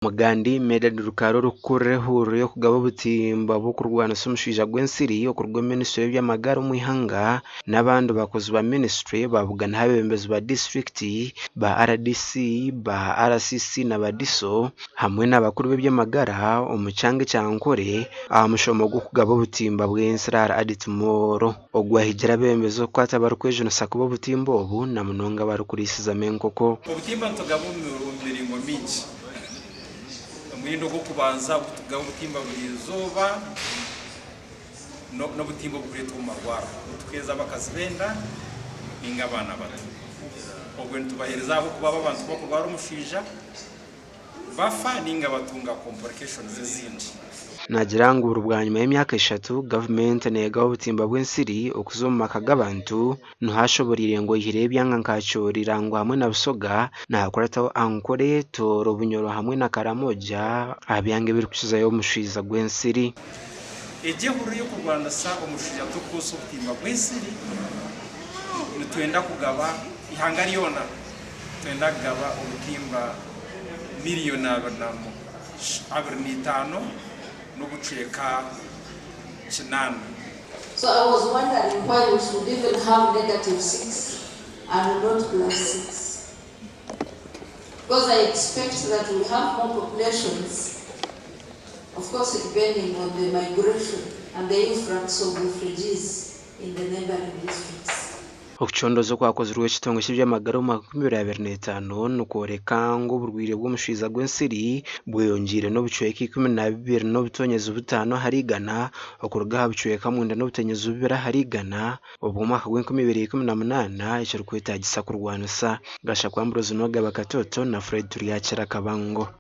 Omugandi Medard Rukara orikukurira ehururu y'okugaba obutimba bw'okurwanisa omushaija gw'ensiri okuruga omu minisitule y'eby'amagara omu ihanga n'abandi bakozi ba minisiture babuganaho abeebembezi ba disiturikiti ba RDC, ba RCC na ba DISO hamwe n'abakuru b'eby'amagara omu kyanga ekya Ankole aha mushomo gw'okugaba obutimba bw'ensiri ahari Adit Mall. Ogu ahigire abeebembezi okukwata abarikwejunisa kuba obutimba obu na munonga abarikuriisizamu enkoko. Obutimba nitugaba omu miringo mingi. Omuringo ogw'okubanza ogu tugaba obutimba buri izooba n'obutimba oburikureetwa omu marwariro. Nituheereza abakazi b'enda nainga abaana bato. Obwo nitubaheereza ahabw'okuba abo abantu ku bakurwara omushaija bafa nainga batunga complications ezindi. Naagira ngu buri bwanyima y'emyaka eshatu, gavumenti neegaba obutimba bw'ensiri okuza omu maka g'abantu Niho ashoboreire ngu oihireho ebyanga nka Acholi, Lango hamwe na Busoga, nahakurataho Ankole, Tooro, Bunyoro hamwe na Karamoja aha byanga ebirikukizayo omushwiza gw'ensiri. Egi ehururu y'okurwanisa omushwija turikwotsya obutimba bw'ensiri, nitwenda kugaba eihanga ryona, nitwenda kugaba obutimba miriyoni 25 n'obucweka kinaana. So I was wondering why we should even have negative 6 and not plus 6. Because I expect that we have more populations, of course depending on the migration and the influx of refugees in the neighboring districts. Okucondooza okwakozirwe ekitongore ky'eby'amagara omu mwaka 2025 nikworeka ngu oburwaire bw'omushwiza gw'ensiri bweyongyeire n'obucweka 12.5 ahari igana okuruga aha bucweka 9.2 ahari igana obw'omwaka gw'enkumi ibiri ikumi na munaana ekirikwetaagisa kurwanisa. Gashakwa Ambrose Nuwagaba Katoto na Fred Turyakira Kabango.